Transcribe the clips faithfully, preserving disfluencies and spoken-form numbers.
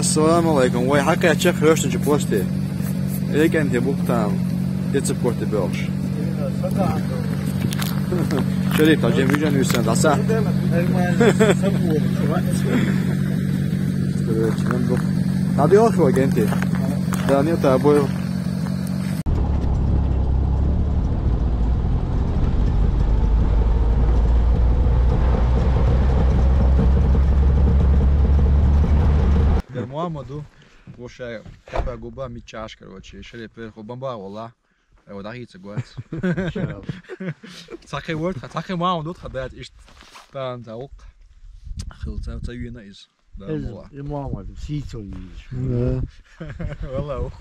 Ассаламу алейкум. Вай хьакъ чекх хьоьшначу посте. Рекенте бухтам. Децепкорте бёлш. Шериф, та жем вижен висен даса. Короче, надо ёлш вагенте. Да, нет, а был. Дер Мухаммаду, воша кафе губа мичаш, короче, шере перхо бамба вала. Э, вот ахица гуац. Цахе ворд, цахе мама дот хадат ишт. Тан за ук. Хил ца ца юна из. Да, Эз мола. И мама сицо йиш. Да. Вала ук.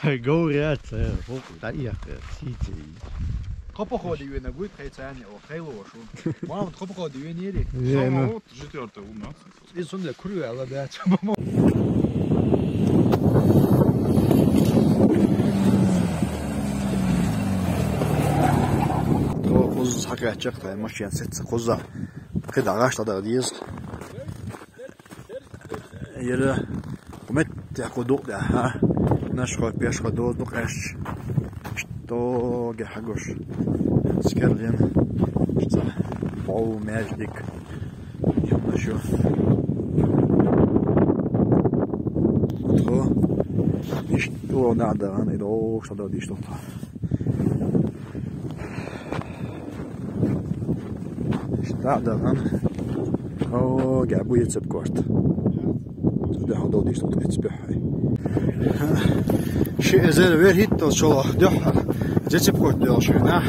Говорят, э, ук, да, я, э, сицо йиш. Копа ходи юна гуй хайцани, о, хайло шу. Мама копа ходи юна ери. Е, ну. Самолёт четвёртый у нас. И сонда курю ала да. То уз хакачак тай машин сетса куза. Кыда гаш тада диз. Ера умет я кудук да, ха. Наш хо пеш хо доз дук эш. Что ге хагош. Скерлин. Что? Пол междик. Ещё. То. Ишто надо, ан идо, что да, ишто. Ишто да, ан. О, габу ецеп корт. Да, ходо, ишто, ецеп. Ши эзер вер хӀиттал шола дехӀа. Зецепкот дехӀа шуна.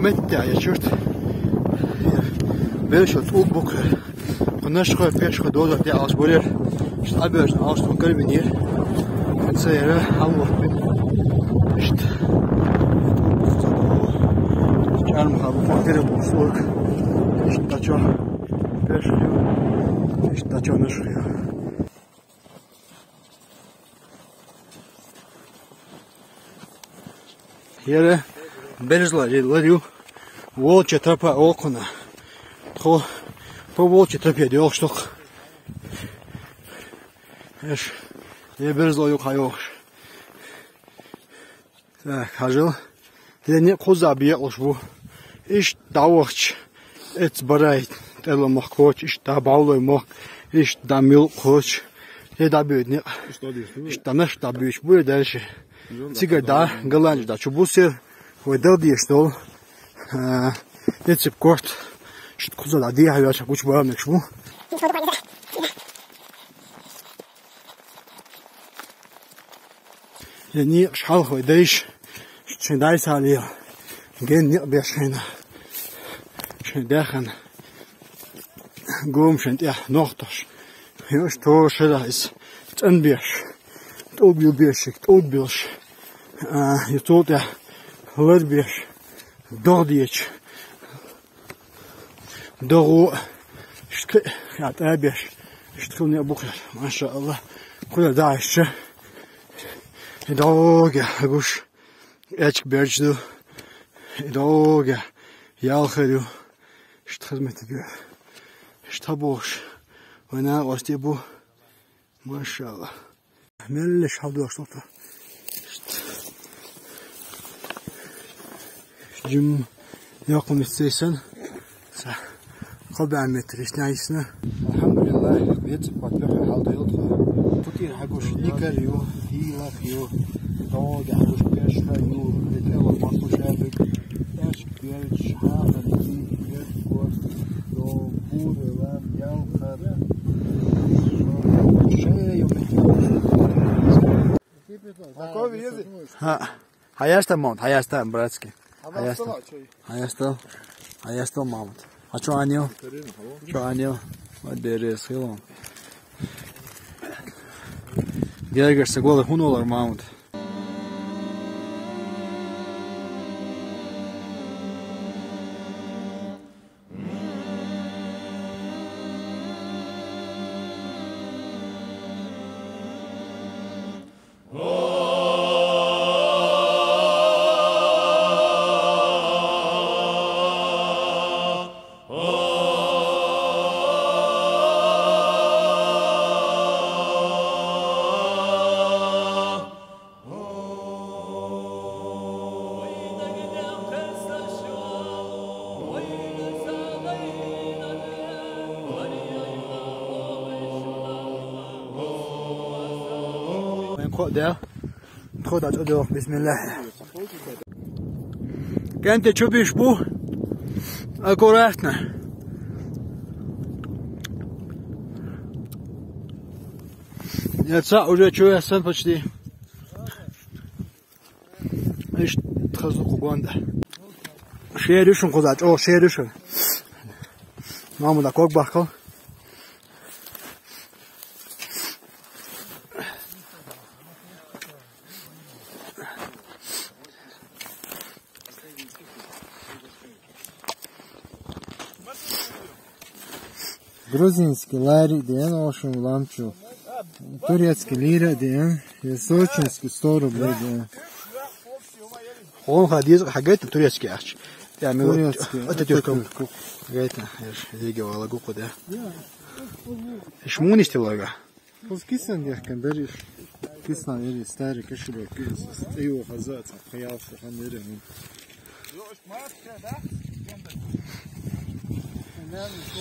Метта я чурт. Бер шо тӀул букъ. Кунаш хой пеш хой доза те алс бурер. Шт абеш алс ту карбинир. Це яра алло. Шт. Чарм хаб факер бусок. Шт тачо. Пеш. Шт тачо наш. Яра берзла ларю волча тропа окуна. Тхо по волча тропе дёл штук. Эш, я берзла ю хайош. Так, хажил. Лени куза бьеклуш бу. Иш давахч. Эц барай. Тела мох коч. Иш да бавлой мох. Иш да мил коч. Е да бьёдни. Иш да наш да бьёч. Бу дальше. Цига да, голландж да. Чубусер. Хой дал диеш дол. Эцеп корт. Шт куза да ди хавяша куч барам некшму. Яни шхал хой дайш. Шен дай салия. Ген ник бешена. Шен дахан. Гом шен тя нохтош. Ёш то шера ис. Цан беш. Тол бил бешик, тол билш. А, ютол тя лар беш. Дох диеч. Догу. Шт я та беш. Шт хил не бухер. Машалла. Куда дальше? Идоге гуш. Эчк берчду. Идоге. Ялхарю. Шт хизмет бе. Шт табош. Вона остебу. Машалла. Меллеш хавдош тото. Жим якун истейсен. Са. Кобан метриш найсна. Алхамдулиллах, бет патпе халда йотха. Тути хагуш никар ю, хилах ю. Дога хагуш пешха ю, бет эла патуш абек. Эш Гелч, хабар, ди, геркот, до, буры, лам, ялхар. Шею. Ха. Хаяста, мамут, хаяста, братски. Хаяста. Хаяста. Хаяста, мамут. А чё, Анил? Чё, Анил? Вот дерес, хилом. Гелгер, саголы, хунолар, мамут. Кхо де. Тхо да чӀо дох, бисмиллахӀ. КӀанти чубиш бу. Аккуратно. Я ца уже чуясан почти. Иш тхазу кугонда. Шеришун куза, чӀо шеришун. Маму да кок бахкал. Грузинский лари ден, ошум ламчу. Турецкий лира ден, и сочинский сто рублей ден. Он хадиз хагайта турецкий ахч. Я, ми вот Турецкий, это это тюрком. Тюрк. Гайта, я ж, лиги вала гуку, да. Шмуниш ти лага. Уз кисан яхкан дариш. Кисан ери старый кошелек. Его хазаца, хаял, что хан ери.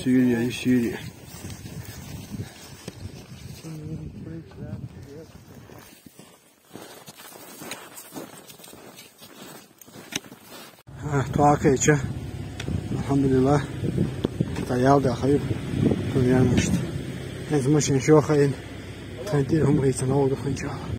Сирия и Сирия. А, туакайча. Алхамдулиллах. Таял да хайр. Туянышт. Эз мушин шо хайн. Тантир хум гайцан олду ханча.